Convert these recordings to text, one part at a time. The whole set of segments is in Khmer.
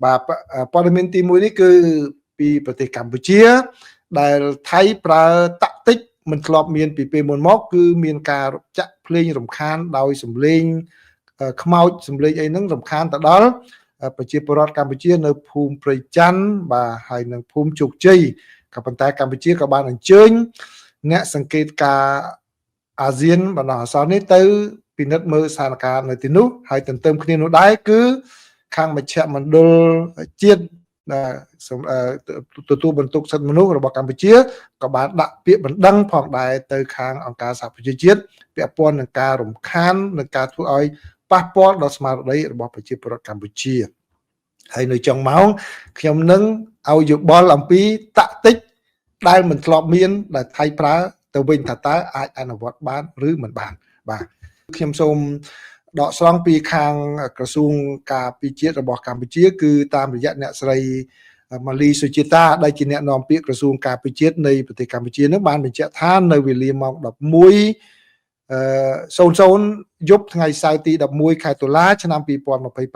បាទព័ត៌មានទី1នេះគឺពីប្រទេសកម្ពុជា ដែលថៃប្រើតាក់ទិកមិនធ្លាប់មានពីពេលមុនមកគឺមានការចាក់ភ្លេងរំខានដោយសម្លេងខ្មោចសម្លេងអីហ្នឹងរំខានទៅដល់ប្រជាពលរដ្ឋកម្ពុជានៅភូមិព្រៃច័ន្ទបាទហើយនិងភូមិជោគជ័យក៏ប៉ុន្តែកម្ពុជាក៏បានអញ្ជើញអ្នកសង្កេតការអាស៊ានបណ្ដោះអាសន្ននេះទៅពិនិត្យមើលស្ថានភាពនៅទីនោះហើយទន្ទឹមគ្នានោះដែរគឺខាងមជ្ឈមណ្ឌលជាតិទទួលបន្ទុកសិទ្ធិមនុស្សរបស់កម្ពុជាក៏បានដាក់ពាក្យបណ្ដឹងផងដែរទៅខាងអង្គការសហប្រជាជាតិពាក់ព័ន្ធនឹងការរំខាននិងការធ្វើឲ្យប៉ះពាល់ដល់ស្មារតីរបស់ប្រជាពលរដ្ឋកម្ពុជាហើយនៅចុងម៉ោងខ្ញុំនឹងឲ្យយោបល់អំពីតាក់ទិកដែលមិនធ្លាប់មានដែលថៃប្រើទៅវិញថាតើអាចអនុវត្តបានឬមិនបានបាទខ្ញុំសូមដកស្រង់ពីខាងក្រសួងការពារជាតិរបស់កម្ពុជាគឺតាមរយៈអ្នកស្រីម៉ាលីសុជាតាដែលជាអ្នកនាំពាក្យក្រសួងការពារជាតិនៃប្រទេសកម្ពុជានឹងបានបញ្ជាក់ថានៅវេលាម៉ោង11អឺ00យប់ថ្ងៃសៅរ៍ទី11ខែតុលាឆ្នាំ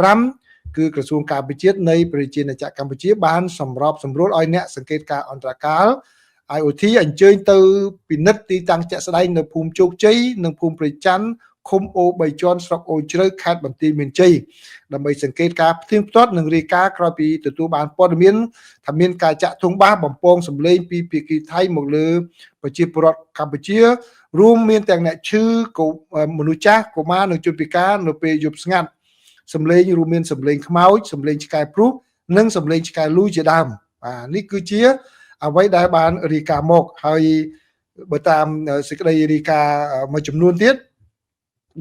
2025គឺក្រសួងការពារជាតិនៃប្រជាណាចក្រកម្ពុជាបានសម្របសម្រួលឲ្យអ្នកសង្កេតការអន្តរកាល IOT អញ្ជើញទៅពិនិត្យទីតាំងជាក់ស្ដែងនៅភូមិជោគជ័យនិងភូមិព្រៃច័ន្ទឃុំអូបីជាន់ស្រុកអូជ្រៅខេត្តបន្ទាយមានជ័យដើម្បីសង្កេតការផ្ទៀងផ្ទាត់និងរាយការណ៍ក្រោយពីទទួលបានព័ត៌មានថាមានការចាក់ធុងបាសបំពងសម្លេងពីភាគីថៃមកលើប្រជាពលរដ្ឋកម្ពុជារួមមានទាំងអ្នកឈឺមនុស្សចាស់កុមារនិងជនពិការនៅពេលយប់ស្ងាត់សម្លេងរួមមានសម្លេងខ្មោចសម្លេងឆ្កែព្រុសនិងសម្លេងឆ្កែលូជាដើមបាទនេះគឺជាអ្វីដែលបានរាយការណ៍មកហើយបើតាមសេចក្តីរាយការណ៍មួយចំនួនទៀត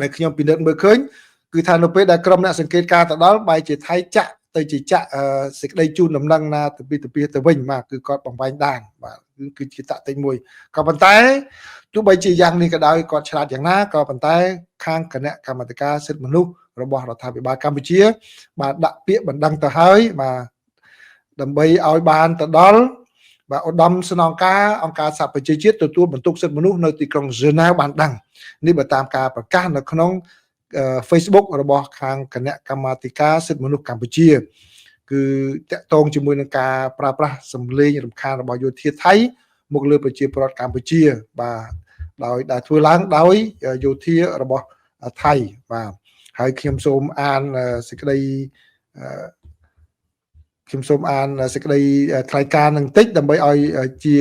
ដែលខ្ញុំពិនិត្យមើលឃើញគឺថានៅពេលដែលក្រុមអ្នកសង្កេតការទៅដល់បែរជាថៃចាក់ទៅជាចាក់សេចក្តីជូនដំណឹងណាទៅពីទៅពីទៅវិញបាទគឺគាត់បំបែងដានបាទគឺជាតាក់ទិចមួយក៏ប៉ុន្តែទោះបីជាយ៉ាងនេះក៏ដោយគាត់ឆ្លាតយ៉ាងណាក៏ប៉ុន្តែខាងគណៈកម្មាធិការសិទ្ធិមនុស្សរបស់រដ្ឋាភិបាលកម្ពុជា បាទដាក់ពាក្យបណ្ដឹងទៅហើយបាទដើម្បីឲ្យបានទៅដល់បាទឧត្តមស្នងការអង្គការសហប្រជាជាតិទទួលបន្ទុកសិទ្ធិមនុស្សនៅទីក្រុងហ្សឺណែវបានដឹងនេះបើតាមការប្រកាសនៅក្នុង Facebook របស់ខាងគណៈកម្មាធិការសិទ្ធិមនុស្សកម្ពុជាគឺតាក់ទងជាមួយនឹងការប្រើប្រាស់សម្លេងរំខានរបស់យោធាថៃមកលើប្រជាពលរដ្ឋកម្ពុជាបាទដោយដែលធ្វើឡើងដោយយោធារបស់ថៃបាទហើយខ្ញុំសូមអានសេចក្តីខ្ញុំសូមអានសេចក្តីថ្លែងការណ៍នឹងតិចដើម្បីឲ្យជា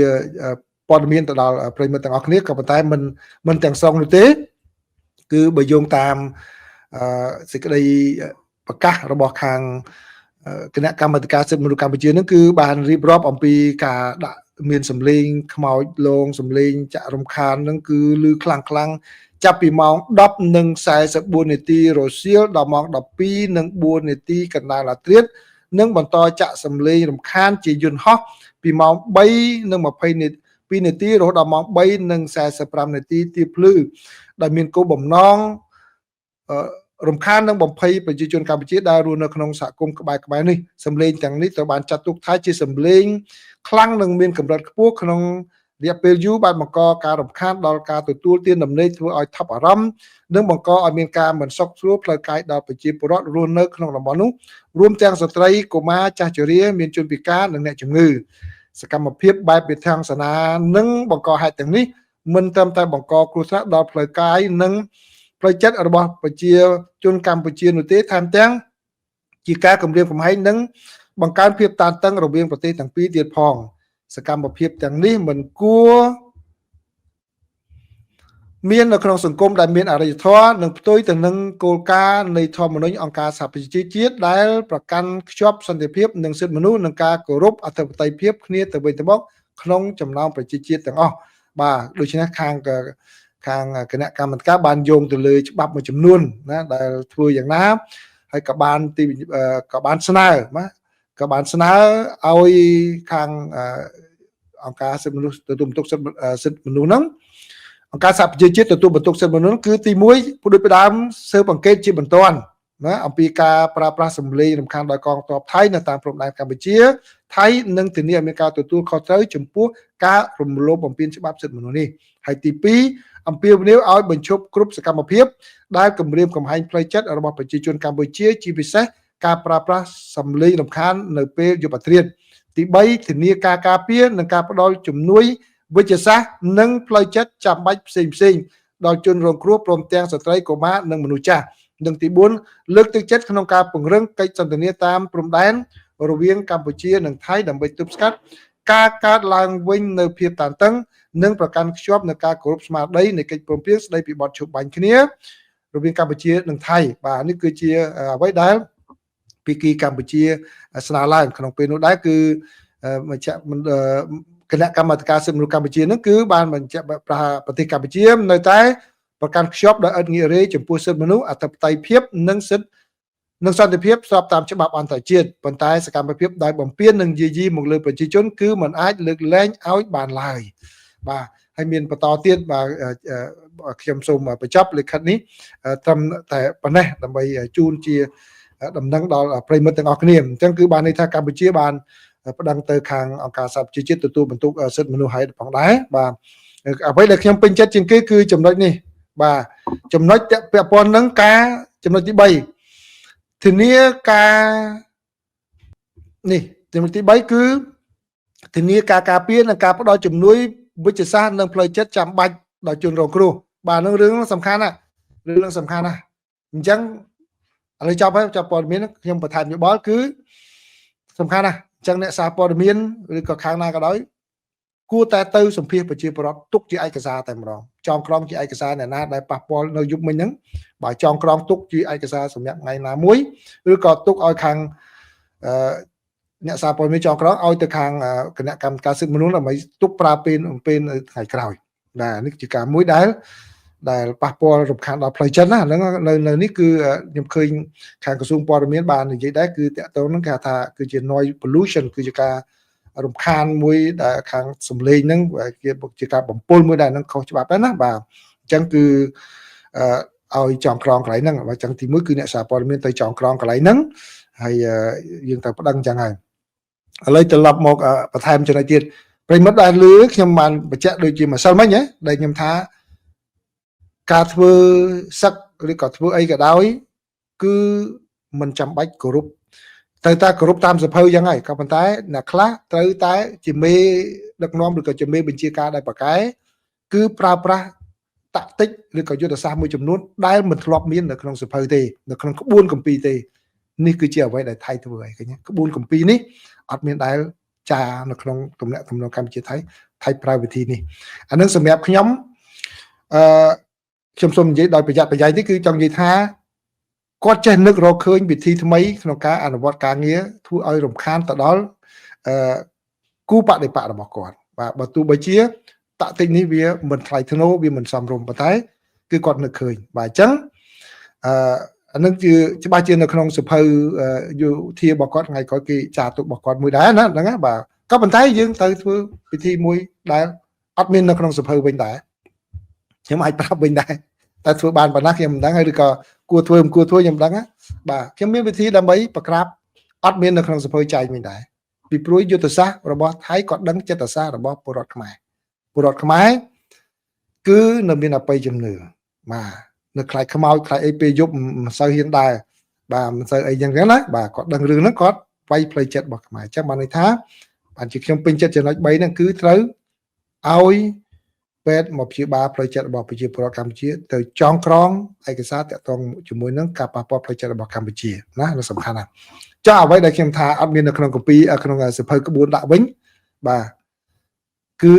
ព័ត៌មានទៅដល់ប្រិយមិត្តទាំងអស់គ្នាក៏ប៉ុន្តែមិនមិនទាំងស្រុងនោះទេគឺបើយោងតាមសេចក្តីប្រកាសរបស់ខាងគណៈកម្មាធិការសិទ្ធិមនុស្សកម្ពុជានឹងគឺបានរៀបរាប់អំពីការដាក់មានសម្លេងខ្មោចលងសម្លេងចាក់រំខាននឹងគឺឮខ្លាំងខ្លាំងចាប់ពីម៉ោង10:44នាទីរសៀលដល់ម៉ោង12:04នាទីកណ្ដាលអាធ្រាត្រនិងបន្តចាក់សម្លេងរំខានជាយន្តហោះពីម៉ោង3:20នាទី2នាទីរហូតដល់ម៉ោង3:45នាទីទីភ្លឺដែលមានគោលបំណងរំខាននិងបំភ័យប្រជាជនកម្ពុជាដែលរស់នៅក្នុងសហគមន៍ក្បែរក្បែរនេះសម្លេងទាំងនេះត្រូវបានចាត់ទុកថាជាសម្លេងខ្លាំងនិងមានកម្រិតខ្ពស់ក្នុងរយៈពេលយូរបានបង្កការរំខានដល់ការទទួលទានដំណេកធ្វើឲ្យថប់អារម្មណ៍និងបង្កឲ្យមានការមិនសុខស្រួលផ្លូវកាយដល់ប្រជាពលរដ្ឋរស់នៅក្នុងតំបន់នោះរួមទាំងស្ត្រីកុមារចាស់ជរាមានជនពិការនិងអ្នកជំងឺសកម្មភាពបែបវិធានសនានិងបង្កហេតុទាំងនេះមិនត្រឹមតែបង្កគ្រោះថ្នាក់ដល់ផ្លូវកាយនិងផ្លូវចិត្តរបស់ប្រជាជនកម្ពុជានោះទេថែមទាំងជាការគំរាមកំហែងនិងបង្កើនភាពតានតឹងរវាងប្រទេសទាំងពីរទៀតផងសកម្មភាពទាំងនេះមិនគួរមាននៅក្នុងសង្គមដែលមានអរិយធម៌និងផ្ទុយទៅនឹងគោលការណ៍នៃធម្មនុញ្ញអង្គការសហប្រជាជាតិដែលប្រកាន់ខ្ជាប់សន្តិភាពនិងសិទ្ធិមនុស្សនិងការគោរពអធិបតេយ្យភាពគ្នាទៅវិញទៅមកក្នុងចំណោមប្រជាជាតិទាំងអស់បាទដូច្នេះខាងគណៈកម្មាធិការបានយោងទៅលើច្បាប់មួយចំនួនណាដែលធ្វើយ៉ាងណាហើយក៏បានទីក៏បានស្នើណាក៏បានស្នើឲ្យខាងអង្គការសិទ្ធិមនុស្សទទួលបន្ទុកសិទ្ធិមនុស្សហ្នឹងអង្គការសហប្រជាជាតិទទួលបន្ទុកសិទ្ធិមនុស្សគឺទី1ផ្ដួចផ្ដើមស៊ើបអង្កេតជាបន្ទាន់ណាអំពីការប្រើប្រាស់សម្លេងរំខានដោយកងទ័ពថៃនៅតាមព្រំដែនកម្ពុជាថៃនិងធានាឲ្យមានការទទួលខុសត្រូវចំពោះការរំលោភបំពានច្បាប់សិទ្ធិមនុស្សនេះហើយទី2អំពាវនាវឲ្យបញ្ឈប់គ្រប់សកម្មភាពដែលគំរាមកំហែងផ្លូវចិត្តរបស់ប្រជាជនកម្ពុជាជាពិសេស ការប្រើប្រាស់សម្លេងរំខាននៅពេលយប់អាធ្រាត្រទី3ធានាការការពារនិងការផ្ដល់ជំនួយវិទ្យាសាស្ត្រនិងផ្លូវចិត្តចាំបាច់ផ្សេងផ្សេងដល់ជនរងគ្រោះព្រមទាំងស្ត្រីកុមារនិងមនុស្សចាស់និងទី4លើកទឹកចិត្តក្នុងការពង្រឹងកិច្ចសន្ទនាតាមព្រំដែនរវាងកម្ពុជានិងថៃដើម្បីទប់ស្កាត់ការកើតឡើងវិញនៅភាពតានតឹងនិងប្រកាន់ខ្ជាប់នៅការគោរពស្មារតីនៃកិច្ចព្រមព្រៀងស្តីពីបទឈប់បាញ់គ្នារវាងកម្ពុជានិងថៃបាទនេះគឺជាអ្វីដែលភាគីកម្ពុជាស្នើឡើងក្នុងពេលនោះដែរគឺមជ្ឈគណៈកម្មាធិការសិទ្ធិមនុស្សកម្ពុជានឹងគឺបានបញ្ជាក់ប្រទេសកម្ពុជានៅតែប្រកាន់ខ្ជាប់ដោយឥតងាករេចំពោះសិទ្ធិមនុស្សអធិបតេយ្យភាពនិងសិទ្ធិនិងសន្តិភាពស្របតាមច្បាប់អន្តរជាតិប៉ុន្តែសកម្មភាពដោយបំពាននិងយាយីមកលើប្រជាជនគឺមិនអាចលើកលែងឲ្យបានឡើយបាទហើយមានបន្តទៀតបាទខ្ញុំសូមបញ្ចប់លិខិតនេះត្រឹមតែប៉ុណ្ណេះដើម្បីជូនជាដំណឹងដល់ប្រិយមិត្តទាំងអស់គ្នាអញ្ចឹងគឺបានន័យថាកម្ពុជាបានប្តឹងទៅខាងអង្គការសហប្រជាជាតិទទួលបន្ទុកសិទ្ធិមនុស្សហើយផងដែរបាទអ្វីដែលខ្ញុំពេញចិត្តជាងគេគឺចំណុចនេះបាទចំណុចពាក់ព័ន្ធនឹងការចំណុចទី3ធានាការនេះចំណុចទី3គឺធានាការការពារនិងការផ្ដល់ជំនួយវិទ្យាសាស្ត្រនិងផ្លូវចិត្តចាំបាច់ដល់ជនរងគ្រោះបាទនឹងរឿងសំខាន់ណាស់រឿងសំខាន់ណាស់អញ្ចឹងឥឡូវចប់ហើយចប់ព័ត៌មានខ្ញុំបន្ថែមយោបល់គឺសំខាន់ណាស់អញ្ចឹងអ្នកសារព័ត៌មានឬក៏ខាងណាក៏ដោយគួរតែទៅសម្ភាសប្រជាពលរដ្ឋទុកជាឯកសារតែម្ដងចងក្រងជាឯកសារអ្នកណាដែលប៉ះពាល់នៅយុគមិញហ្នឹងបើចងក្រងទុកជាឯកសារសម្រាប់ថ្ងៃណាមួយឬក៏ទុកឲ្យខាងអឺអ្នកសារព័ត៌មានចងក្រងឲ្យទៅខាងគណៈកម្មការសិទ្ធិមនុស្សដើម្បីទុកប្រើពេលពេលថ្ងៃក្រោយបាទនេះជាការមួយដែលប៉ះពាល់រំខានដល់ផ្លូវចិត្តណាហ្នឹងនៅនេះគឺខ្ញុំឃើញខាងក្រសួងព័ត៌មានបាននិយាយដែរគឺតកតងហ្នឹងគេថាគឺជា noise pollution គឺជាការរំខានមួយដែលខាងសំឡេងហ្នឹងជាការបំពុលមួយដែរហ្នឹងខុសច្បាប់ដែរណាបាទអញ្ចឹងគឺឲ្យចងក្រងកន្លែងហ្នឹងបាទអញ្ចឹងទីមួយគឺអ្នកសារព័ត៌មានទៅចងក្រងកន្លែងហ្នឹងហើយយើងត្រូវប្តឹងអញ្ចឹងហើយឥឡូវត្រឡប់មកបន្ថែមចំណុចទៀតប្រិមិត្តដែលលឺខ្ញុំបានបញ្ជាក់ដូចជាម្សិលមិញណាដែលខ្ញុំថាការធ្វើសឹកឬក៏ធ្វើអីក៏ដោយគឺមិនចាំបាច់គោរពត្រូវតែគោរពតាមសភៅយ៉ាងហើយក៏ប៉ុន្តែអ្នកខ្លះត្រូវតែជាមេដឹកនាំឬក៏ជាមេបញ្ជាការដែលប្រកែគឺប្រើប្រាស់តាក់ទិកឬក៏យុទ្ធសាស្ត្រមួយចំនួនដែលមិនធ្លាប់មាននៅក្នុងសភៅទេនៅក្នុងក្បួនគម្ពីរទេនេះគឺជាអ្វីដែលថៃធ្វើឲ្យឃើញក្បួនគម្ពីរនេះអត់មានដែលចានៅក្នុងទំនាក់ទំនងកម្ពុជាថៃថៃប្រើវិធីនេះអានឹងសម្រាប់ខ្ញុំអឺខ្ញុំសូមនិយាយដោយប្រយ័ត្នប្រយែងនេះគឺចង់និយាយថាគាត់ចេះនឹករកឃើញវិធីថ្មីក្នុងការអនុវត្តការងារធ្វើឲ្យរំខានទៅដល់អឺគូបដិបករបស់គាត់បាទបើទោះបីជាតាក់ទិកនេះវាមិនថ្លៃថ្នូរវាមិនសមរម្យប៉ុន្តែគឺគាត់នឹកឃើញបាទអញ្ចឹងអឺអានឹងគឺច្បាស់ជានៅក្នុងសភៅយោធារបស់គាត់ថ្ងៃក្រោយគេចាទុករបស់គាត់មួយដែរណាហ្នឹងណាបាទក៏ប៉ុន្តែយើងត្រូវធ្វើពិធីមួយដែលអត់មាននៅក្នុងសភៅវិញដែរខ្ញុំអាចប្រាប់វិញដែរតែធ្វើបានប៉ុណ្ណាខ្ញុំមិនដឹងហើយឬក៏គួរធ្វើមិនគួរធ្វើខ្ញុំមិនដឹងណាបាទខ្ញុំមានវិធីដើម្បីប្រក្រាបអត់មាននៅក្នុងសភៅចែកវិញដែរពីព្រោះយុទ្ធសាស្ត្ររបស់ថៃគាត់ដឹងចិត្តសាស្ត្ររបស់ពលរដ្ឋខ្មែរពលរដ្ឋខ្មែរគឺនៅមានអបិយជំនឿបាទនៅខ្លាចខ្មោចខ្លាចអីពេលយប់មិនសូវហ៊ានដែរបាទមិនសូវអីយ៉ាងហ្នឹងណាបាទគាត់ដឹងរឿងហ្នឹងគាត់វាយផ្លូវចិត្តរបស់ខ្មែរអញ្ចឹងបានន័យថាបានជាខ្ញុំពេញចិត្តចំណុច3ហ្នឹងគឺត្រូវឲ្យពេទ្យមកព្យាបាលផ្លូវចិត្តរបស់ប្រជាពលរដ្ឋកម្ពុជាទៅចងក្រងឯកសារតាក់ទងជាមួយនឹងការប៉ះពាល់ផ្លូវចិត្តរបស់កម្ពុជាណានោះសំខាន់ណាស់ចុះអ្វីដែលខ្ញុំថាអត់មាននៅក្នុងគម្ពីរក្នុងសភៅក្បួនដាក់វិញបាទគឺ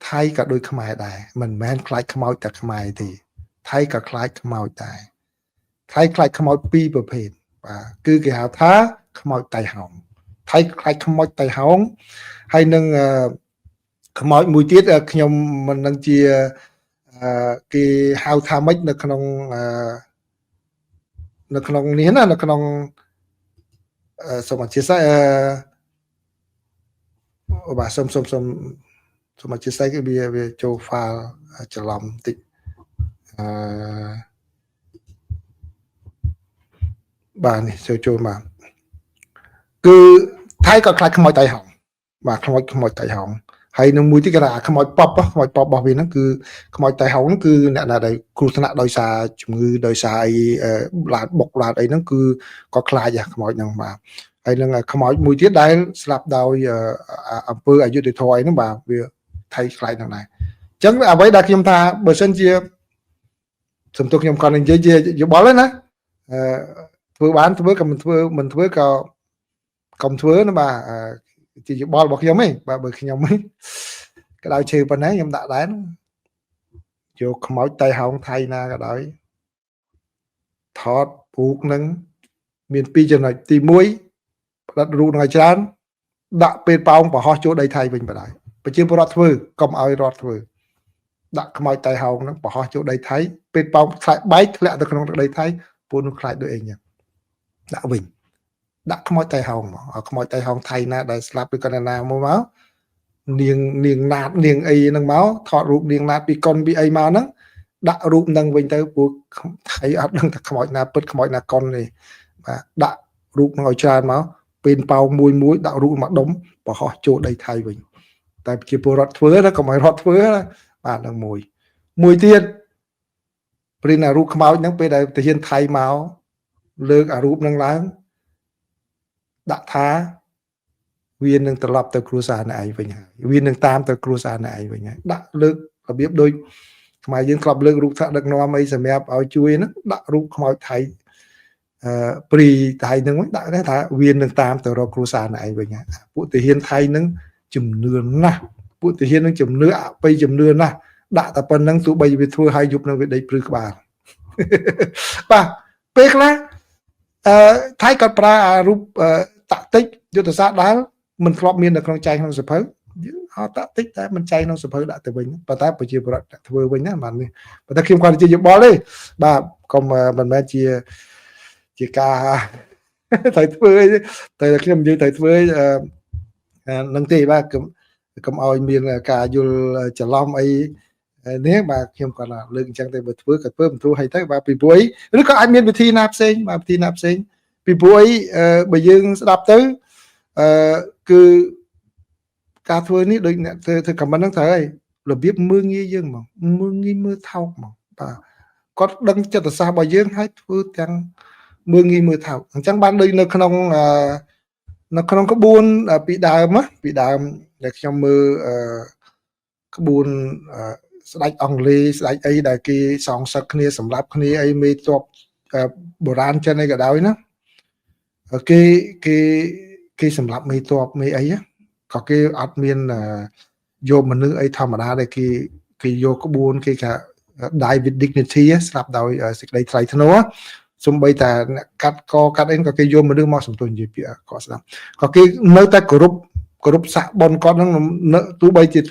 ថៃក៏ដូចខ្មែរដែរមិនមែនខ្លាចខ្មោចតែខ្មែរទេថៃក៏ខ្លាចខ្មោចដែរថៃខ្លាចខ្មោចពីរប្រភេទបាទគឺគេហៅថាខ្មោចតៃហោងថៃខ្លាចខ្មោចតៃហោងហើយនឹងខ្មោចមួយទៀតខ្ញុំមិននឹងជាគេហៅថាម៉េចនៅក្នុងនេះណានៅក្នុងសូមអធិស្ឋានបាទសូមសូមសូមសូមអធិស្ឋានគឺវាចូល file ច្រឡំតិចអឺបាទនេះចូលមកគឺថៃក៏ខ្លាចខ្មោចតៃហោងបាទខ្មោចតៃហោង ហើយនឹងមួយទៀតគេថាខ្មោចប៉ុបខ្មោចប៉ុបរបស់វាហ្នឹងគឺខ្មោចតៃហុងហ្នឹងគឺអ្នកណាដែលគ្រោះថ្នាក់ដោយសារជំងឺដោយសារអីឡានបុកឡានអីហ្នឹងគឺក៏ខ្លាចខ្មោចហ្នឹងបាទហើយនឹងខ្មោចមួយទៀតដែលស្លាប់ដោយអំពើអយុត្តិធម៌អីហ្នឹងបាទវាថៃខ្លាចហ្នឹងដែរអញ្ចឹងអ្វីដែលខ្ញុំថាបើសិនជាសំទោសខ្ញុំគាត់និយាយជាយោបល់ទេណាអឺធ្វើបានធ្វើក៏មិនធ្វើមិនធ្វើក៏កុំធ្វើណាបាទជាយោបល់របស់ខ្ញុំឯងបាទបើខ្ញុំវិញក្តៅឈើប៉ុណ្ណេះខ្ញុំដាក់ដែរយកខ្មោចតៃហោងថៃណាក៏ដោយថតពូកនឹងមានពីរចំណុចទី1ផ្ដិតរូបនឹងឲ្យច្រើនដាក់ពេលប៉ោងបង្ហោះចូលដីថៃវិញបណ្ដោយប្រជាពលរដ្ឋធ្វើកុំឲ្យរដ្ឋធ្វើដាក់ខ្មោចតៃហោងហ្នឹងបង្ហោះចូលដីថៃពេលប៉ោងខ្លាចបែកធ្លាក់ទៅក្នុងទឹកដីថៃពួកនោះខ្លាចដូចអីចឹងដាក់វិញដាក់ខ្មោចតៃហោងមកខ្មោចតៃហោងថៃណាដែលស្លាប់ឬក៏ណាមកមកនាងនាងណាតនាងអីហ្នឹងមកថតរូបនាងណាតពីកុនពីអីមកហ្នឹងដាក់រូបហ្នឹងវិញទៅពួកថៃអត់ដឹងថាខ្មោចណាពិតខ្មោចណាកុនទេបាទដាក់រូបហ្នឹងឲ្យច្រើនមកពេលប៉ោងមួយមួយដាក់រូបមកដុំបង្ហោះចូលដីថៃវិញតែប្រជាពលរដ្ឋធ្វើណាកុំឲ្យរដ្ឋធ្វើណាបាទនឹងមួយមួយទៀតព្រិនអារូបខ្មោចហ្នឹងពេលដែលទាហានថៃមកលើកអារូបហ្នឹងឡើងដាក់ថាវានឹងត្រឡប់ទៅគ្រួសារអ្នកឯងវិញហើយវានឹងតាមទៅគ្រួសារអ្នកឯងវិញហើយដាក់លើករបៀបដូចខ្មែរយើងធ្លាប់លើករូបថ្នាក់ដឹកនាំអីសម្រាប់ឲ្យជួយហ្នឹងដាក់រូបខ្មោចថៃអឺព្រីថៃហ្នឹងដាក់ថាវានឹងតាមទៅរកគ្រួសារអ្នកឯងវិញហើយពួកទាហានថៃហ្នឹងជំនឿណាស់ពួកទាហានហ្នឹងជំនឿអបិយជំនឿណាស់ដាក់តែប៉ុណ្្នឹងទោះបីវាធ្វើឲ្យយប់នឹងវាដេកព្រឺក្បាលបាទពេលខ្លះអឺថៃគាត់ប្រើអារូបតាក់ទិចយុទ្ធសាស្ត្រដែលមិនធ្លាប់មាននៅក្នុងចែងក្នុងសភៅយើងអត់តាក់ទិចតែមិនចែងក្នុងសភៅដាក់ទៅវិញប៉ុន្តែប្រជាពលរដ្ឋធ្វើវិញណាបាទនេះប៉ុន្តែខ្ញុំគាត់ជាយោបល់ទេបាទកុំមិនមែនជាជាការត្រូវធ្វើតែខ្ញុំនិយាយត្រូវធ្វើនឹងទេបាទកុំឲ្យមានការយល់ច្រឡំអីនេះបាទខ្ញុំគាត់លើកអញ្ចឹងទៅបើធ្វើក៏ធ្វើមិនធ្វើឲ្យទៅបាទពីព្រោះអីឬក៏អាចមានវិធីណាផ្សេងបាទវិធីណាផ្សេងពីព្រោះអីបើយើងស្ដាប់ទៅអឺគឺការធ្វើនេះដូចអ្នកធ្វើធ្វើ comment ហ្នឹងត្រូវហើយរបៀបមើងងាយយើងហ្មងមើងងាយមើលថោកហ្មងបាទគាត់ដឹងចិត្តសាស្ត្ររបស់យើងហើយធ្វើទាំងមើងងាយមើលថោកអញ្ចឹងបានដូចនៅក្នុងនៅក្នុងក្បួនពីដើមពីដើមដែលខ្ញុំមើលក្បួនស្ដេចអង់គ្លេសស្ដេចអីដែលគេសងសឹកគ្នាសម្រាប់គ្នាអីមេតបបុរាណចិនអីក៏ដោយណាគេគេគេសម្រាប់មេតបមេអីក៏គេអត់មានយកមនុស្សអីធម្មតាដែលគេគេយកក្បួនគេថា die with dignity ស្លាប់ដោយសេចក្តីថ្លៃថ្នូរសំបីតាអ្នកកាត់កកាត់អីក៏គេយកមនុស្សមកសំទុញនិយាយពាក្យក៏ស្ដាប់ក៏គេនៅតែគោរពគោរពស័ក្តិបុណ្យគាត់នឹងទោះបីជា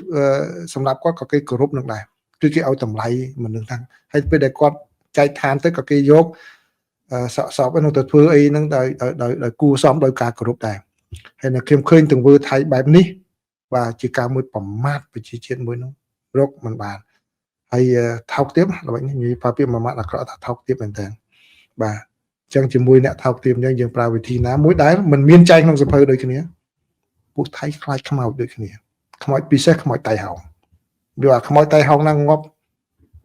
សម្រាប់គាត់ក៏គេគោរពនឹងដែរគឺគេឲ្យតម្លៃមនុស្សហ្នឹងហើយពេលដែលគាត់ចែកឋានទៅក៏គេយកសក់សពហ្នឹងទៅធ្វើអីហ្នឹងដោយដោយដោយគួរសមដោយការគោរពដែរហើយនៅខ្ញុំឃើញទង្វើថៃបែបនេះបាទជាការមួយប្រមាថប្រជាជាតិមួយនោះរកមិនបានហើយថោកទាបល្បិចនេះនិយាយប្រាប់ពាក្យមួយម៉ាត់អាក្រក់ថាថោកទាបមែនតើបាទអញ្ចឹងជាមួយអ្នកថោកទាបអញ្ចឹងយើងប្រើវិធីណាមួយដែលមិនមានចែងក្នុងសភៅដូចគ្នាពួកថៃខ្លាចខ្មោចដូចគ្នាខ្មោចពិសេសខ្មោចតៃហោងយកអាខ្មោចតៃហោងណាងាប់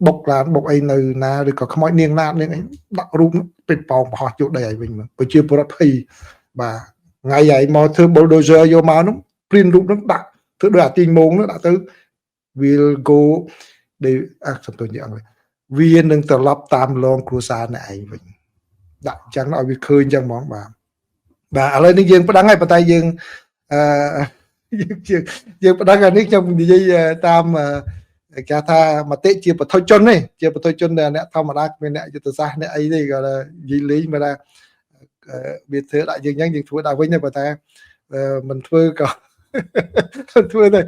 បុកឡានបុកអីនៅណាឬក៏ខ្មោចនាងណានាងអីដាក់រូបពេតប៉ោងបង្ហោះយកដីឲ្យវិញមកប្រជាពលរដ្ឋភ័យបាទថ្ងៃហើយមកធ្វើ bulldozer យកមកនោះព្រានរូបនោះដាក់ធ្វើដូចអាទីងមងនោះដាក់ទៅ will go ដែលអសំទោសនិយាយអង់គ្លេសវានឹងត្រឡប់តាមលងគ្រួសារអ្នកឯងវិញដាក់អញ្ចឹងឲ្យវាឃើញអញ្ចឹងហ្មងបាទបាទឥឡូវនេះយើងប្តឹងហើយប៉ុន្តែយើងអឺយើងយើងប្តឹងអានេះខ្ញុំនិយាយតាមគេថាមតិជាបឋិជនទេជាបឋិជនអ្នកធម្មតាគ្មានអ្នកយុទ្ធសាស្ត្រអ្នកអីទេគាត់និយាយលេងមកថាវាធ្វើដាក់យើងអញ្ចឹងយើងធ្វើដាក់វិញទេប៉ុន្តែមិនធ្វើក៏ធ្វើទៅ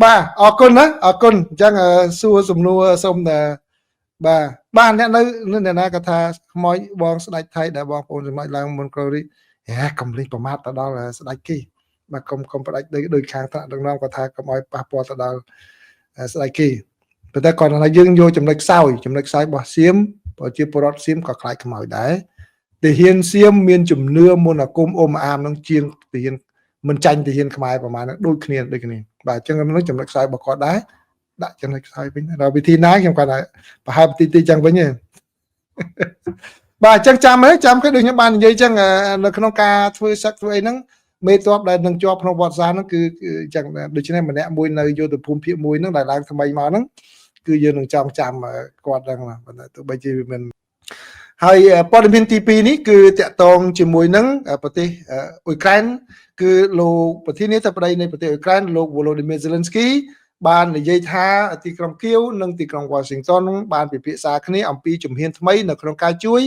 បាទអរគុណណាអរគុណអញ្ចឹងសួរសំណួរសូមតែបាទបាទអ្នកនៅអ្នកណាក៏ថាខ្មោចបងស្ដេចថៃដែលបងប្អូនសម្ដេចឡើងមុនក្រោយរីហេកំលេចប្រមាថទៅដល់ស្ដេចគេបាទកុំកុំផ្ដាច់ដូចដូចខាងថ្នាក់ដឹកនាំគាត់ថាកុំឲ្យប៉ះពាល់ទៅដល់ស្ដេចគេប៉ុន្តែគាត់ថាយើងយកចំណុចខ្សោយចំណុចខ្សោយរបស់សៀមប្រជាពលរដ្ឋសៀមក៏ខ្លាចខ្មោចដែរទាហានសៀមមានជំនឿមន្តអាគមអ៊ុំអាមនឹងជាងទាហាន មិនចាញ់ទាហានខ្មែរប្រហែលដូចគ្នាដូចគ្នាបាទអញ្ចឹងនោះចំណុចខ្សោយរបស់គាត់ដែរដាក់ចំណុចខ្សោយវិញដល់វិធីណាខ្ញុំគាត់ថាប្រហែលទីទីចឹងវិញទេបាទអញ្ចឹងចាំហ៎ចាំគេដូចខ្ញុំបាននិយាយចឹងនៅក្នុងការធ្វើសឹកធ្វើអីហ្នឹងមេតបដែលនឹងជាប់ក្នុងវត្តសាហ្នឹងគឺអញ្ចឹងដូច្នេះម្នាក់មួយនៅយុទ្ធភូមិភាគ1ហ្នឹងដែលឡើងថ្មីមកហ្នឹងគឺយើងនឹងចងចាំគាត់ហ្នឹងប៉ុន្តែទោះបីជាវាមិនហើយព័ត៌មានទី2នេះគឺតាក់ទងជាមួយនឹងប្រទេសអ៊ុយក្រែនគឺលោកប្រធានាធិបតីនៃប្រទេសអ៊ុយក្រែនលោក Volodymyr Zelensky បាននិយាយថាទីក្រុងគៀវនិងទីក្រុង Washington បានពិភាក្សាគ្នាអំពីជំហានថ្មីនៅក្នុងការជួយ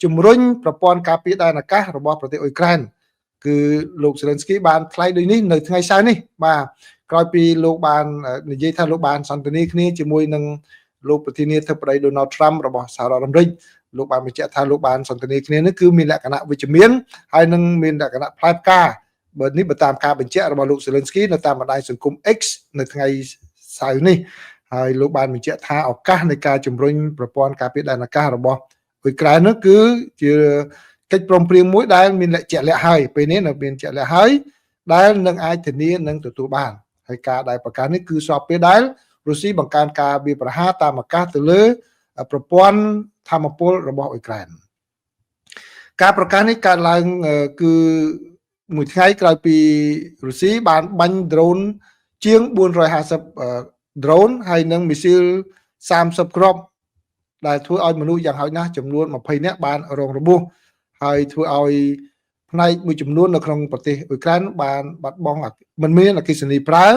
ជំរុញប្រព័ន្ធការពារដែនអាកាសរបស់ប្រទេសអ៊ុយក្រែនគឺលោក Zelensky បានថ្លែងដូចនេះនៅថ្ងៃសៅរ៍នេះបាទក្រោយពីលោកបាននិយាយថាលោកបានសន្ទនាគ្នាជាមួយនឹងលោកប្រធានាធិបតី Donald Trump របស់សហរដ្ឋអាមេរិកលោកបានបញ្ជាក់ថាលោកបានសន្ទនាគ្នានេះគឺមានលក្ខណៈវិជ្ជមានហើយនឹងមានលក្ខណៈផ្លែផ្កាបើនេះបើតាមការបញ្ជាក់របស់លោក Zelensky នៅតាមបណ្ដាញសង្គម X នៅថ្ងៃសៅរ៍នេះហើយលោកបានបញ្ជាក់ថាឱកាសនៃការជំរុញប្រព័ន្ធការពារដែនអាកាសរបស់អ៊ុយក្រែននោះគឺជាកិច្ចព្រមព្រៀងមួយដែលមានលក្ខជាក់លាក់ហើយពេលនេះនៅមានជាក់លាក់ហើយដែលនឹងអាចធានានឹងទទួលបានហើយការដែលប្រកាសនេះគឺស្របពេលដែលរុស្ស៊ីបង្កើនការវាយប្រហារតាមអាកាសទៅលើប្រព័ន្ធធម្មពលរបស់អ៊ុយក្រែនការប្រកាសនេះកើតឡើងគឺមួយថ្ងៃក្រោយពីរុស្ស៊ីបានបាញ់ដ្រូនជាង450ដ្រូនហើយនិងមីស៊ីល30គ្រាប់ដែលធ្វើឲ្យមនុស្សយ៉ាងហោចណាស់ចំនួន20នាក់បានរងរបួសហើយធ្វើឲ្យផ្នែកមួយចំនួននៅក្នុងប្រទេសអ៊ុយក្រែនបានបាត់បង់មិនមានអគ្គិសនីប្រើ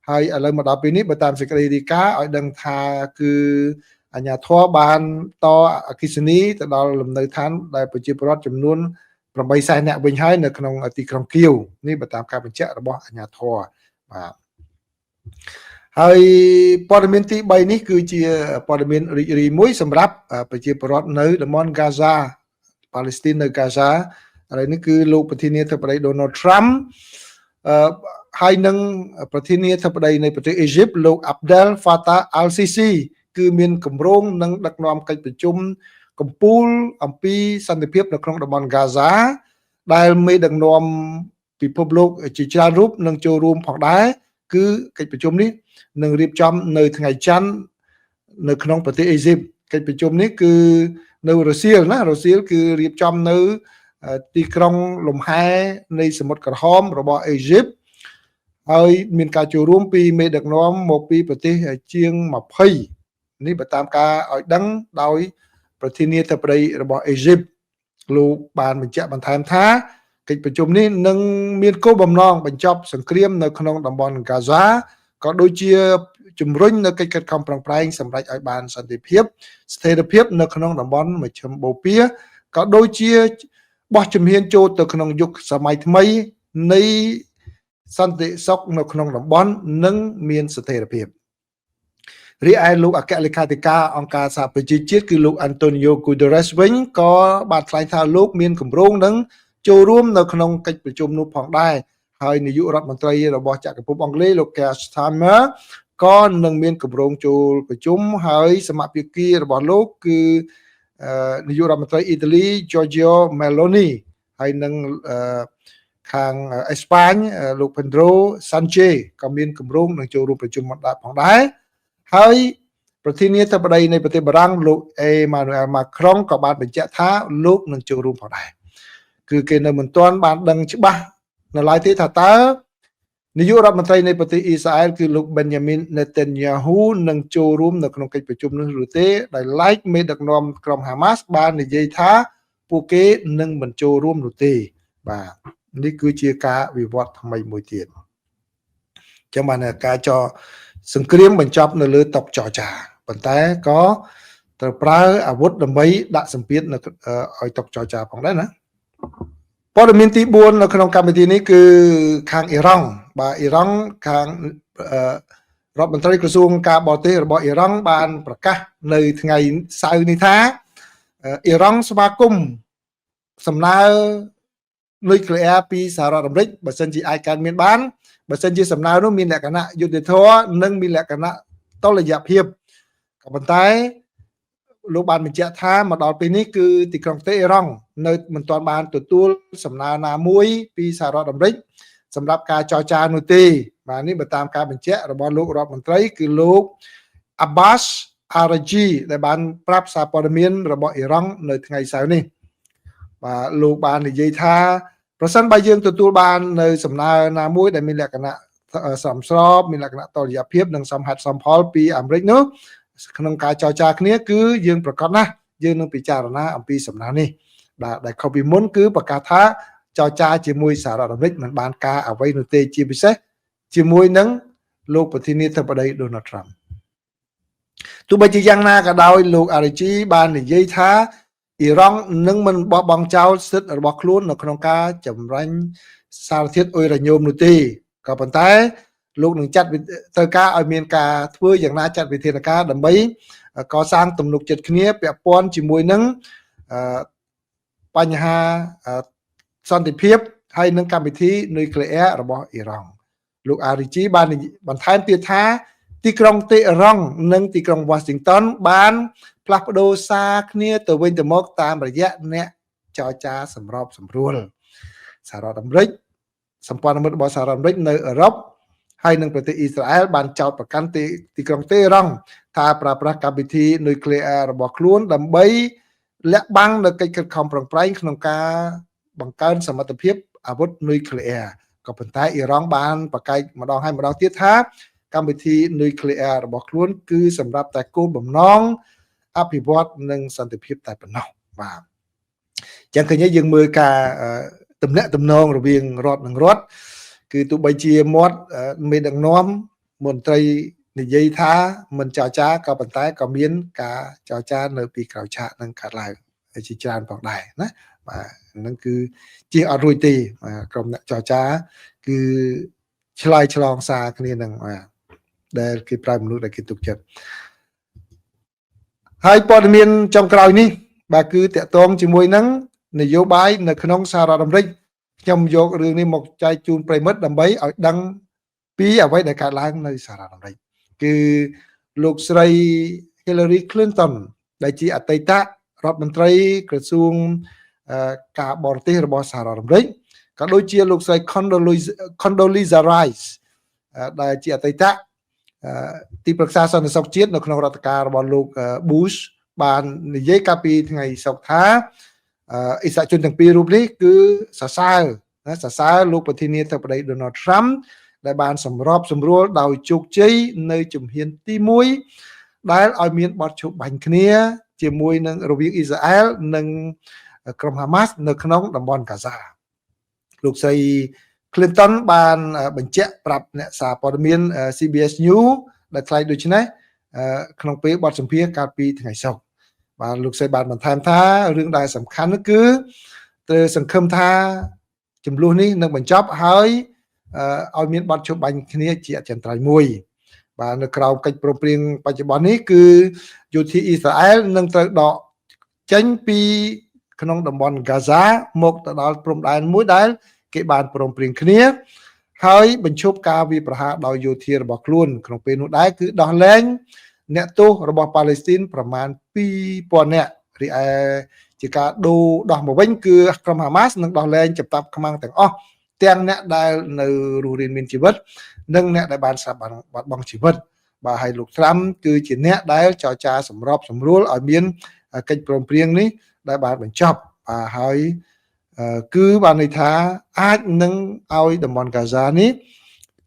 ហើយឥឡូវមកដល់ពេលនេះបើតាមសេចក្តីរាយការណ៍ឲ្យដឹងថាគឺអាជ្ញាធរបានតអគ្គិសនីទៅដល់លំនៅឋានដែលប្រជាពលរដ្ឋចំនួន8សែននាក់វិញហើយនៅក្នុងទីក្រុងគៀវនេះបើតាមការបញ្ជាក់របស់អាជ្ញាធរបាទហើយព័ត៌មានទី3នេះគឺជាព័ត៌មានរីករាយមួយសម្រាប់ប្រជាពលរដ្ឋនៅតំបន់ហ្គាហ្សាប៉ាឡេស្ទីននៅហ្គាហ្សាឥឡូវនេះគឺលោកប្រធានាធិបតី Donald Trump អឺហើយនឹងប្រធានាធិបតីនៃប្រទេសអេស៊ីបលោក Abdel Fattah al-Sisi គឺមានគម្រោងនឹងដឹកនាំកិច្ចប្រជុំកំពូលអំពីសន្តិភាពនៅក្នុងតំបន់ហ្គាហ្សាដែលមេដឹកនាំពិភពលោកជាច្រើនរូបនឹងចូលរួមផងដែរគឺកិច្ចប្រជុំនេះនឹងរៀបចំនៅថ្ងៃច័ន្ទនៅក្នុងប្រទេសអេស៊ីបកិច្ចប្រជុំនេះគឺនៅរុស្ស៊ីណារុស្ស៊ីគឺរៀបចំនៅទីក្រុងលំហែនៃសមុទ្រក្រហមរបស់អេស៊ីបហើយមានការចូលរួមពីមេដឹកនាំមកពីប្រទេសជាង20នេះបើតាមការឲ្យដឹងដោយប្រធានាធិបតីរបស់អេស៊ីបលោកបានបញ្ជាក់បន្ថែមថាកិច្ចប្រជុំនេះនឹងមានគោលបំណងបញ្ចប់សង្គ្រាមនៅក្នុងតំបន់ហ្គាហ្សាក៏ដូចជាជំរុញនៅកិច្ចខិតខំប្រឹងប្រែងសម្រេចឲ្យបានសន្តិភាពស្ថិរភាពនៅក្នុងតំបន់មជ្ឈិមបូព៌ាក៏ដូចជាបោះជំហានចូលទៅក្នុងយុគសម័យថ្មីនៃសន្តិសុខនៅក្នុងតំបន់និងមានស្ថិរភាពរីឯលោកអគ្គលេខាធិការអង្គការសហប្រជាជាតិគឺលោក Antonio Guterres វិញក៏បានថ្លែងថាលោកមានគម្រោងនឹងចូលរួមនៅក្នុងកិច្ចប្រជុំនោះផងដែរហើយនាយករដ្ឋមន្ត្រីរបស់ចក្រភពអង់គ្លេសលោក Keir Starmer ក៏នឹងមានគម្រោងចូលប្រជុំហើយសមាភិគារបស់លោកគឺនាយករដ្ឋមន្ត្រីអ៊ីតាលី Giorgio Meloni ហើយនឹងខាងអេស្ប៉ាញលោក Pedro Sanchez ក៏មានគម្រោងនឹងចូលរួមប្រជុំផងដែរហើយប្រធានាធិបតីនៃប្រទេសបារាំងលោកអេម៉ានូអែលម៉ាក្រុងក៏បានបញ្ជាក់ថាលោកនឹងចូលរួមផងដែរគឺគេនៅមិនទាន់បានដឹងច្បាស់នៅឡើយទេថាតើនាយករដ្ឋមន្ត្រីនៃប្រទេសអ៊ីស្រាអែលគឺលោក Benjamin Netanyahu នឹងចូលរួមនៅក្នុងកិច្ចប្រជុំនោះឬទេដោយឡែកមេដឹកនាំក្រុមហាម៉ាស់បាននិយាយថាពួកគេនឹងមិនចូលរួមនោះទេបាទនេះគឺជាការវិវត្តថ្មីមួយទៀតចឹងបានការចសង្គ្រាមបញ្ចប់នៅលើតុចរចាប៉ុន្តែក៏ត្រូវប្រើអាវុធដើម្បីដាក់សម្ពាធនៅឲ្យតុចរចាផងដែរណាព័ត៌មានទី4នៅក្នុងកម្មវិធីនេះគឺខាងអ៊ីរ៉ង់បាទអ៊ីរ៉ង់ខាងរដ្ឋមន្ត្រីក្រសួងការបរទេសរបស់អ៊ីរ៉ង់បានប្រកាសនៅថ្ងៃសៅរ៍នេះថាអ៊ីរ៉ង់ស្វាគមន៍សំណើនុយក្លេអ៊ែរពីសហរដ្ឋអាមេរិកបើសិនជាអាចកើតមានបានបើសិនជាសំណើនោះមានលក្ខណៈយុត្តិធម៌និងមានលក្ខណៈតុល្យភាពក៏ប៉ុន្តែលោកបានបញ្ជាក់ថាមកដល់ពេលនេះគឺទីក្រុងតេអ៊ីរ៉ង់នៅមិនទាន់បានទទួលសំណើណាមួយពីសហរដ្ឋអាមេរិក សម្រាប់ការចរចានោះទេបាទនេះបើតាមការបញ្ជាក់របស់លោករដ្ឋមន្ត្រីគឺលោក Abbas Araghchi ដែលបានប្រាប់សារព័ត៌មានរបស់អ៊ីរ៉ង់នៅថ្ងៃសៅរ៍នេះបាទលោកបាននិយាយថាប្រសិនបើយើងទទួលបាននៅសំណើណាមួយដែលមានលក្ខណៈសមស្របមានលក្ខណៈតុល្យភាពនិងសមហេតុសមផលពីអាមេរិកនោះក្នុងការចរចាគ្នាគឺយើងប្រកាសណាស់យើងនឹងពិចារណាអំពីសំណើនេះបាទដែលខុសពីមុនគឺប្រកាសថាចរចាជាមួយសហរដ្ឋអាមេរិកមិនបានការអ្វីនោះទេជាពិសេសជាមួយនឹងលោកប្រធានាធិបតី Donald Trump ទោះបីជាយ៉ាងណាក៏ដោយលោកអារីជីបាននិយាយថាអ៊ីរ៉ង់នឹងមិនបោះបង់ចោលសិទ្ធិរបស់ខ្លួននៅក្នុងការចម្រាញ់សារធាតុអ៊ុយរ៉ាញ៉ូមនោះទេក៏ប៉ុន្តែលោកនឹងចាត់ត្រូវការឲ្យមានការធ្វើយ៉ាងណាចាត់វិធានការដើម្បីកសាងទំនុកចិត្តគ្នាពាក់ព័ន្ធជាមួយនឹងបញ្ហាសន្តិភាពហើយនឹងកម្មវិធីនុយក្លេអ៊ែររបស់អ៊ីរ៉ង់លោកអារីជីបានបន្ថែមទៀតថាទីក្រុងតេអេរ៉ង់និងទីក្រុងវ៉ាស៊ីនតោនបានផ្លាស់ប្ដូរសារគ្នាទៅវិញទៅមកតាមរយៈអ្នកចរចាសម្របសម្រួលសហរដ្ឋអាមេរិកសម្ព័ន្ធមិត្តរបស់សហរដ្ឋអាមេរិកនៅអឺរ៉ុបហើយនិងប្រទេសអ៊ីស្រាអែលបានចោទប្រកាន់ទីទីក្រុងតេអេរ៉ង់ថាប្រើប្រាស់កម្មវិធីនុយក្លេអ៊ែររបស់ខ្លួនដើម្បីលាក់បាំងនៅកិច្ចខិតខំប្រឹងប្រែងក្នុងការបង្កើនសមត្ថភាពអាវុធនុយក្លេអ៊ែរក៏ប៉ុន្តែអ៊ីរ៉ង់បានប្រកែកម្ដងហើយម្ដងទៀតថាកម្មវិធីនុយក្លេអ៊ែររបស់ខ្លួនគឺសម្រាប់តែគោលបំណងអភិវឌ្ឍនិងសន្តិភាពតែប៉ុណ្ណោះបាទចឹងឃើញយើងមើលការទំនាក់ទំនងរវាងរដ្ឋនិងរដ្ឋគឺទោះបីជាមាត់មេដឹកនាំមន្ត្រីនិយាយថាមិនចរចាក៏ប៉ុន្តែក៏មានការចរចានៅពីក្រោយឆាកនឹងកើតឡើងជាច្រើនផងដែរណាបាទហ្នឹងគឺជាអត់រួចទេបាទក្រុមអ្នកចរចាគឺឆ្លើយឆ្លងសារគ្នានឹងបាទដែលគេប្រើមនុស្សដែលគេទុកចិត្តហើយព័ត៌មានចុងក្រោយនេះបាទគឺតកតងជាមួយនឹងនយោបាយនៅក្នុងសហរដ្ឋអាមេរិកខ្ញុំយករឿងនេះមកចែកជូនប្រិមិត្តដើម្បីឲ្យដឹងពីអ្វីដែលកើតឡើងនៅសហរដ្ឋអាមេរិកគឺលោកស្រី Hillary Clinton ដែលជាអតីតរដ្ឋមន្ត្រីក្រសួងការបរទេសរបស់សហរដ្ឋអាមេរិកក៏ដូចជាលោកស្រី Condoleezza Rice ដែលជាអតីតទីប្រឹក្សាសន្តិសុខជាតិនៅក្នុងរដ្ឋការរបស់លោក Bush បាននិយាយកាលពីថ្ងៃសុក្រថាអិសរាជជនទាំងពីររូបនេះគឺសរសើរណាសរសើរលោកប្រធានាធិបតី Donald Trump ដែលបានសម្របសម្រួលដោយជោគជ័យនៅជំហានទី1ដែលឲ្យមានបទឈប់បាញ់គ្នាជាមួយនឹងរវាងអ៊ីស្រាអែលនិងក្រុមហាម៉ាស់នៅក្នុងតំបន់ហ្គាហ្សាលោកស្រី Clinton បានបញ្ជាក់ប្រាប់អ្នកសារព័ត៌មាន CBS News ដែលថ្លែងដូចនេះក្នុងពេលបទសម្ភាសន៍កាលពីថ្ងៃសុក្របាទលោកស្រីបានបន្ថែមថារឿងដែលសំខាន់នោះគឺត្រូវសង្ឃឹមថាចំនួននេះនឹងបញ្ចប់ហើយឲ្យមានបទឈប់បាញ់គ្នាជាអចិន្ត្រៃយ៍មួយបាទនៅក្រោមកិច្ចព្រមព្រៀងបច្ចុប្បន្ននេះគឺយោធាអ៊ីស្រាអែលនឹងត្រូវដកចេញពីក្នុងតំបន់ហ្គាហ្សាមកទៅដល់ព្រំដែនមួយដែលគេបានព្រមព្រៀងគ្នាហើយបញ្ឈប់ការវាយប្រហារដោយយោធារបស់ខ្លួនក្នុងពេលនោះដែរគឺដោះលែងអ្នកទោសរបស់ប៉ាឡេស្ទីនប្រមាណ2000នាក់រីឯជាការដូរដោះមកវិញគឺក្រុមហាម៉ាស់នឹងដោះលែងចំតាប់ខ្មាំងទាំងអស់ទាំងអ្នកដែលនៅរស់រានមានជីវិតនិងអ្នកដែលបានស្លាប់បាត់បង់ជីវិតបាទហើយលោកត្រាំគឺជាអ្នកដែលចរចាសម្របសម្រួលឲ្យមានកិច្ចព្រមព្រៀងនេះដែលបានបញ្ចប់បាទហើយគឺបានន័យថាអាចនឹងឲ្យតំបន់ហ្គាហ្សានេះ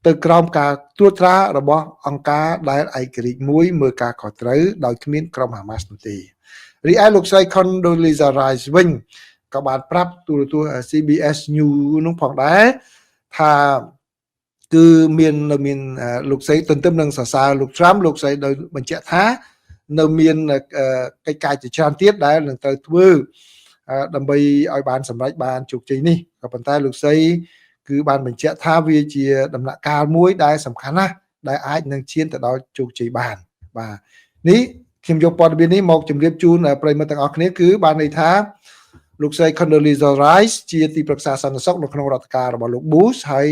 ទៅក្រោមការត្រួតត្រារបស់អង្គការដែលឯករាជ្យមួយមើលការខុសត្រូវដោយគ្មានក្រុមហាម៉ាស់នោះទេរីឯលោកស្រី Condoleezza Rice វិញក៏បានប្រាប់ទូរទស្សន៍ CBS News នោះផងដែរថាគឺមាននៅមានលោកស្រីទន្ទឹមនឹងសរសើរលោក Trump លោកស្រីដោយបញ្ជាក់ថានៅមានកិច្ចការជាច្រើនទៀតដែលនឹងត្រូវធ្វើដើម្បីឲ្យបានសម្រេចបានជោគជ័យនេះក៏ប៉ុន្តែលោកស្រីគឺបានបញ្ជាក់ថាវាជាដំណាក់កាលមួយដែលសំខាន់ណាស់ដែលអាចនឹងឈានទៅដល់ជោគជ័យបានបាទនេះខ្ញុំយកព័ត៌មាននេះមកជម្រាបជូនប្រិយមិត្តទាំងអស់គ្នាគឺបានន័យថាលោកស្រី Condoleezza Rice ជាទីប្រឹក្សាសន្តិសុខនៅក្នុងរដ្ឋការរបស់លោក Bush ហើយ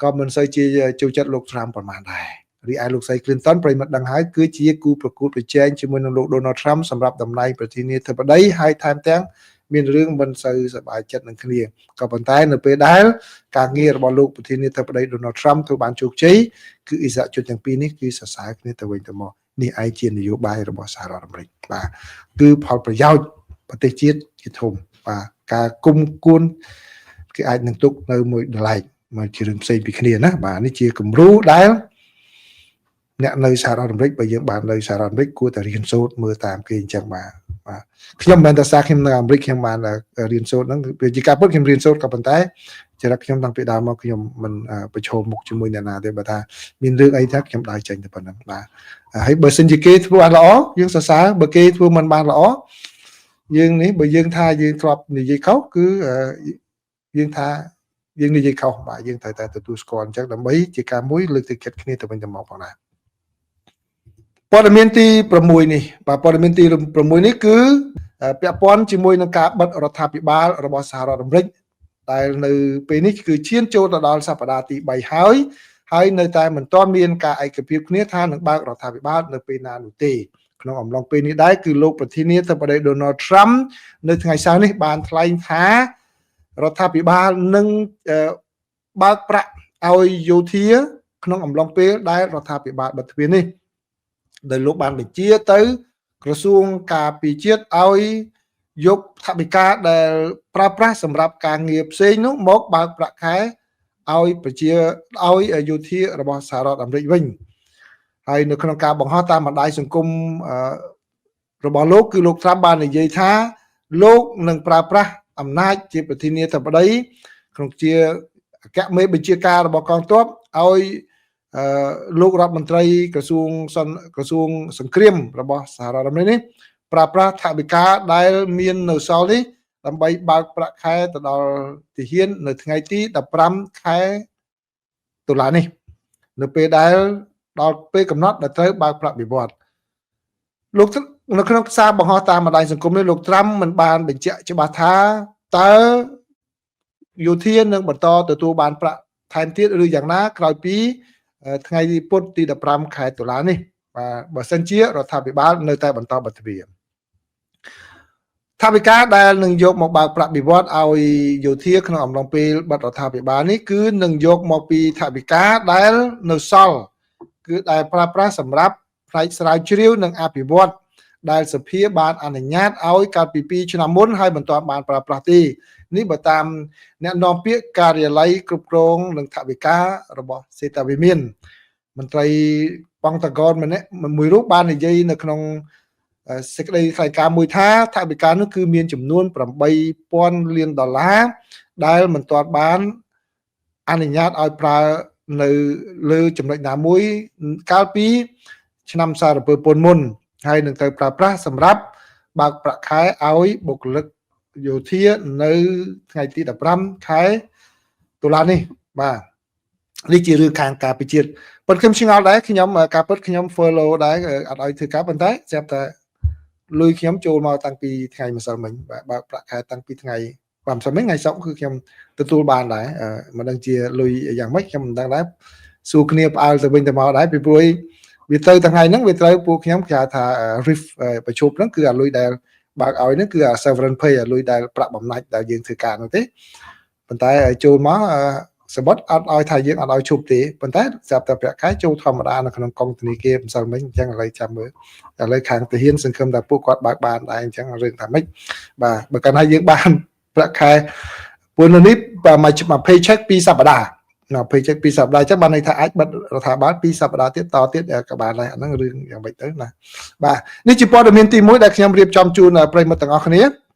ក៏មិនសូវជាចូលចិត្តលោក Trump ប៉ុន្មានដែររីឯលោកស្រី Clinton ប្រិយមិត្តដឹងហើយគឺជាគូប្រកួតប្រជែងជាមួយនឹងលោក Donald Trump សម្រាប់តំណែងប្រធានាធិបតីហើយថែមទាំង មានរឿងមិនសូវសប្បាយចិត្តនឹងគ្នាក៏ប៉ុន្តែនៅពេលដែលការងាររបស់លោកប្រធានាធិបតី Donald Trump ធ្វើបានជោគជ័យគឺឥស្សរជនទាំងពីរនេះគឺសរសើរគ្នាទៅវិញទៅមកនេះឯងជានយោបាយរបស់សហរដ្ឋអាមេរិកបាទគឺផលប្រយោជន៍ប្រទេសជាតិជាធំបាទការគុំគួនគេអាចនឹងទុកនៅមួយដឡែកមកជារឿងផ្សេងពីគ្នាណាបាទនេះជាគំរូដែលអ្នកនៅសហរដ្ឋអាមេរិកបើយើងបាននៅសហរដ្ឋអាមេរិកគួរតែរៀនសូត្រមើលតាមគេអញ្ចឹងបាទបាទខ្ញុំមិនមែនតែសារខ្ញុំនៅអាមេរិកខ្ញុំបានរៀនសូត្រហ្នឹងវាជាការពិតខ្ញុំរៀនសូត្រក៏ប៉ុន្តែចរិតខ្ញុំតាំងពីដើមមកខ្ញុំមិនប្រឈមមុខជាមួយអ្នកណាទេបើថាមានរឿងអីថាខ្ញុំដើរចេញតែប៉ុណ្្នឹងបាទហើយបើសិនជាគេធ្វើបានល្អយើងសរសើរបើគេធ្វើមិនបានល្អយើងនេះបើយើងថាយើងធ្លាប់និយាយខុសគឺយើងថាយើងនិយាយខុសបាទយើងត្រូវតែទទួលស្គាល់អញ្ចឹងដើម្បីជាការមួយលើកទឹកចិត្តគ្នាទៅវិញទៅមកផងដែរព័ត៌មានទី6នេះបាទព័ត៌មានទី6នេះគឺពាក់ព័ន្ធជាមួយនឹងការបិទរដ្ឋាភិបាលរបស់សហរដ្ឋអាមេរិកដែលនៅពេលនេះគឺឈានចូលទៅដល់សប្តាហ៍ទី3ហើយហើយនៅតែមិនទាន់មានការឯកភាពគ្នាថានឹងបើករដ្ឋាភិបាលនៅពេលណានោះទេក្នុងអំឡុងពេលនេះដែរគឺលោកប្រធានាធិបតី Donald Trump នៅថ្ងៃសៅរ៍នេះបានថ្លែងថារដ្ឋាភិបាលនឹងបើកប្រាក់ឲ្យយោធាក្នុងអំឡុងពេលដែលរដ្ឋាភិបាលបិទទ្វារនេះដែលលោកបានបញ្ជាទៅក្រសួងការពារជាតិឲ្យយកថវិកាដែលប្រើប្រាស់សម្រាប់ការងារផ្សេងនោះមកបើកប្រាក់ខែឲ្យប្រជាឲ្យយោធារបស់សហរដ្ឋអាមេរិកវិញហើយនៅក្នុងការបង្ហោះតាមបណ្ដាញសង្គមរបស់លោកគឺលោកត្រាំបាននិយាយថាលោកនឹងប្រើប្រាស់អំណាចជាប្រធានាធិបតីក្នុងជាអគ្គមេបញ្ជាការរបស់កងទ័ពឲ្យលោករដ្ឋមន្ត្រីក្រសួងក្រសួងសង្គ្រាមរបស់សហរដ្ឋអាមេរិកនេះប្រើប្រាស់ថវិកាដែលមាននៅសល់នេះដើម្បីបើកប្រាក់ខែទៅដល់ទាហាននៅថ្ងៃទី15ខែតុលានេះនៅពេលដែលដល់ពេលកំណត់ដែលត្រូវបើកប្រាក់បៀវត្សលោកនៅក្នុងសារបង្ហោះតាមបណ្ដាញសង្គមនេះលោកត្រាំមិនបានបញ្ជាក់ច្បាស់ថាតើយោធានឹងបន្តទទួលបានប្រាក់ថែមទៀតឬយ៉ាងណាក្រោយពីថ្ងៃពុធទី15ខែតុលានេះបាទបើសិនជារដ្ឋាភិបាលនៅតែបន្តបិទទ្វារថវិកាដែលនឹងយកមកបើកប្រាក់បៀវត្សឲ្យយោធាក្នុងអំឡុងពេលបិទរដ្ឋាភិបាលនេះគឺនឹងយកមកពីថវិកាដែលនៅសល់គឺដែលប្រើប្រាស់សម្រាប់ផ្នែកស្រាវជ្រាវនិងអភិវឌ្ឍដែលសភាបានអនុញ្ញាតឲ្យកាលពី2ឆ្នាំមុនហើយមិនទាន់បានប្រើប្រាស់ទេនេះបើតាមអ្នកនាំពាក្យការិយាល័យគ្រប់គ្រងនិងថវិការបស់សេតវិមានមន្ត្រីប៉ង់តាហ្គនម្នាក់មួយរូបបាននិយាយនៅក្នុងសេចក្តីថ្លែងការណ៍មួយថាថវិកានោះគឺមានចំនួន8000លានដុល្លារដែលមិនទាន់បានអនុញ្ញាតឲ្យប្រើនៅលើចំណុចណាមួយកាលពីឆ្នាំសារពើពន្ធមុនហើយនឹងត្រូវប្រើប្រាស់សម្រាប់បើកប្រាក់ខែឲ្យបុគ្គលិកយោធានៅថ្ងៃទី15ខែតុលានេះបាទនេះជារឿងខាងការពិជាតិប៉ុន្តែខ្ញុំឆ្ងល់ដែរខ្ញុំការពិតខ្ញុំ follow ដែរអត់ឲ្យធ្វើការប៉ុន្តែស្រាប់តែលុយខ្ញុំចូលមកតាំងពីថ្ងៃម្សិលមិញបាទបើកប្រាក់ខែតាំងពីថ្ងៃបាទម្សិលមិញថ្ងៃសុក្រគឺខ្ញុំទទួលបានដែរមិនដឹងជាលុយយ៉ាងម៉េចខ្ញុំមិនដឹងដែរសួរគ្នាផ្អើលទៅវិញទៅមកដែរពីព្រោះវាទៅថ្ងៃហ្នឹងវាត្រូវពួកខ្ញុំគេហៅថា RIF ប្រជុំហ្នឹងគឺអាលុយដែលបើកឲ្យហ្នឹងគឺអា severance pay អាលុយដែលប្រាក់បំណាច់ដែលយើងធ្វើការហ្នឹងទេប៉ុន្តែចូលមកសបុតអត់ឲ្យថាយើងអត់ឲ្យឈប់ទេប៉ុន្តែស្រាប់តែប្រាក់ខែចូលធម្មតានៅក្នុងកុងធនាគារម្សិលមិញអញ្ចឹងឥឡូវចាំមើលឥឡូវខាងទាហានសង្ឃឹមថាពួកគាត់បើកបានដែរអញ្ចឹងរឿងថាម៉េចបាទបើកាលណាយើងបានប្រាក់ខែពួកនេះបាទមួយ paycheck 2សប្តាហ៍នៅ paycheck 2សប្តាហ៍អញ្ចឹងបានន័យថាអាចបិទរដ្ឋាភិបាល2សប្តាហ៍ទៀតតទៀតក៏បានដែរអាហ្នឹងរឿងយ៉ាងម៉េចទៅណាបាទនេះជាព័ត៌មានទី1ដែលខ្ញុំរៀបចំជូនប្រិយមិត្តទាំងអស់គ្នា។